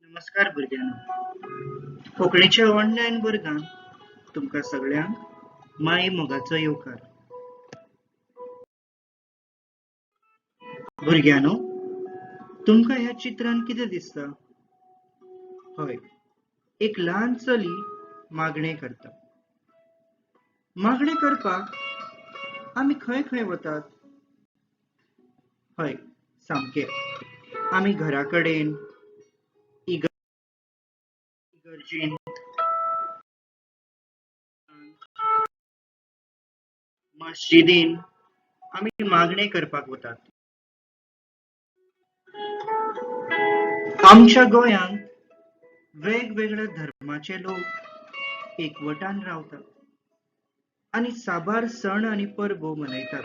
नमस्कार भुरग्यांनो, कोंकणीच्या ऑनलायन वर्गांत तुमकां सगळ्यांक माई मोगाचो येवकार. भुरग्यांनो, तुमकां ह्या चित्रांत कितें दिसता? हय, एक ल्हान चली मागणें करता. मागणें करपाक आमी खंय खंय वतात? हय, सामकें, आमी घरा कडेन, इगर्जेंत, मस्जिदीन आमी मागणें करपाक वतात. आमच्या गोंयांत वेगवेगळ्या धर्माचे लोक एकवटान रावतात आनी साबार सण आनी परबो मनयतात.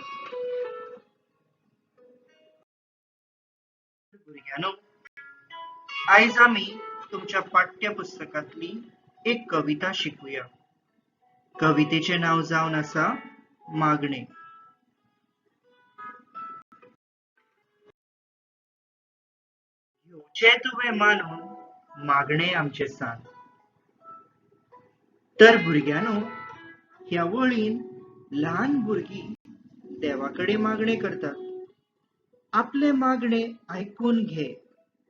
भुरग्यांनो, आयज आमी तुमच्या पाठ्यपुस्तकांतली एक कविता शिकुया. कवितेचें नांव जावन आसा मागणें. घेवचें तुवें मानून मागणें आमचें सान. तर भुरग्यांनो, ह्या वळीन ल्हान भुरगीं देवा कडेन मागणें करतात. आपलें मागणें आयकून घे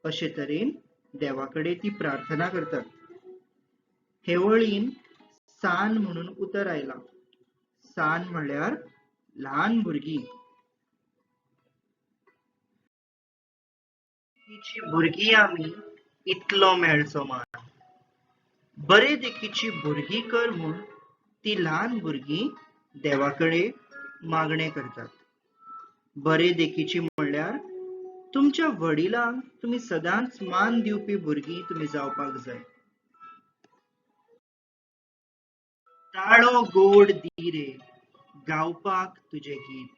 अशे तरेन देवा कडेन ती प्रार्थना करतात. हे वळीन सान म्हणून उतर आयलां. सान म्हळ्यार ल्हान भुरगीं. देखीची भुरगीं आमी इतलो मेळचो मान. बरे देखीची भुरगीं कर म्हूण ती ल्हान भुरगीं देवा कडेन मागणें करतात. बरे देखीची म्हणल्यार तुमच्या वडिलांक तुमी सदांच मान दिवपी भुरगीं तुमी जावपाक जाय. ताळो गोड दी रे गावपाक तुजें गीत.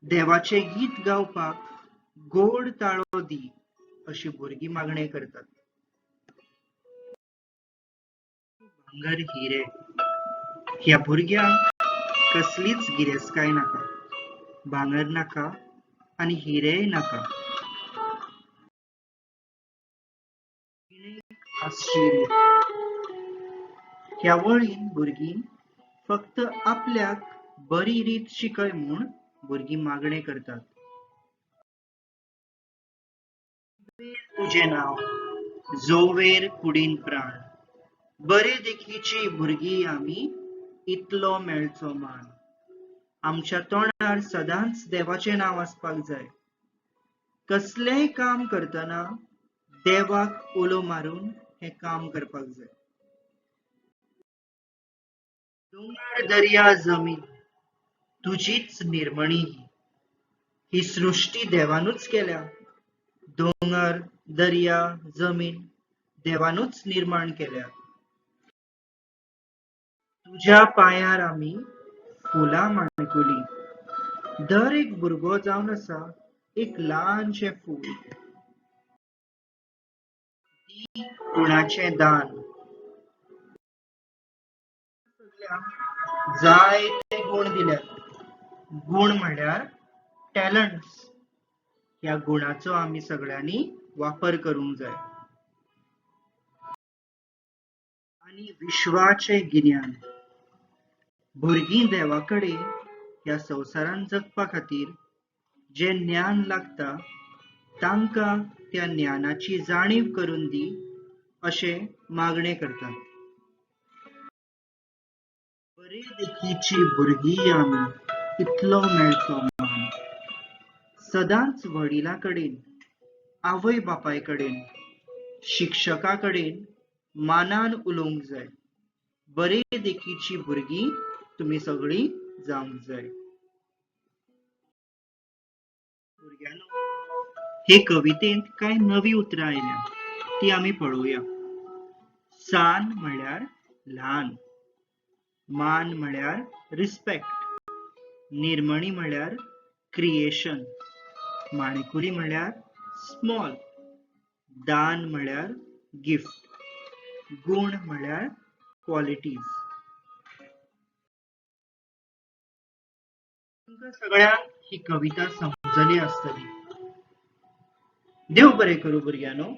देवाचें गीत गावपाक गोड ताळो दी अशी भुरगीं मागणें करतात. भांगर हिरे. ह्या भुरग्यांक कसलीच गिरेस्तकाय नाका, भांगर नाका आनी हिरेय नाका. आश्चर्य. ह्या वळीन भुरगीं फक्त आपल्याक बरी रीत शिकय म्हूण भुरगीं मागणें करतात. तुजें नांव जोवेर कुडीन प्राण. बरे देखीची भुरगीं आमी इतलो मेळचो मान. आमच्या तोंडार सदांच देवाचें नांव आसपाक जाय. कसलेंय काम करतना देवाक उलो मारून हें काम करपाक जाय. दोंगर दर्या जमीन तुजीच निर्मणी ही. ही सृश्टी देवानूच केल्या. दोंगर दर्या जमीन देवानूच निर्माण केल्या. तुज्या पांयार आमी फुलां माणकुलीं. दर एक भुरगो जावन आसा एक ल्हानशें फूल. दी गुणाचें दान. सगल्यांक जायते गूण दिल्यात. गूण म्हळ्यार टॅलंट्स. ह्या गुणाचो आमी सगळ्यांनी वापर करूंक जाय. आनी विश्वाचें गिन्यान. भुरगीं देवा कडेन ह्या संवसारांत जगपा खातीर जें ज्ञान लागता तांकां त्या ज्ञानाची जाणीव करून दी अशें मागणें करतात. बरे देखीची भुरगीं आमी इतलो मेळचो मान. सदांच वडिलां कडेन, आवय बापाय कडेन, शिक्षका कडेन मानान उलोवंक जाय. बरे देखीची भुरगीं तुमी सगळीं जावंक जाय. भुरग्यांनो, हे कवितेंत कांय नवीं उतरां आयल्यांत तीं आमी पळोवया. सान म्हळ्यार ल्हान, मान म्हळ्यार रिस्पेक्ट, निर्मणी म्हळ्यार क्रिएशन, माणकुली म्हळ्यार स्मॉल, दान म्हळ्यार गिफ्ट, गूण म्हळ्यार क्वॉलिटीज. तुमकां सगळ्यांक ही कविता समजली आसतली. देव बरें करूं भुरग्यांनो.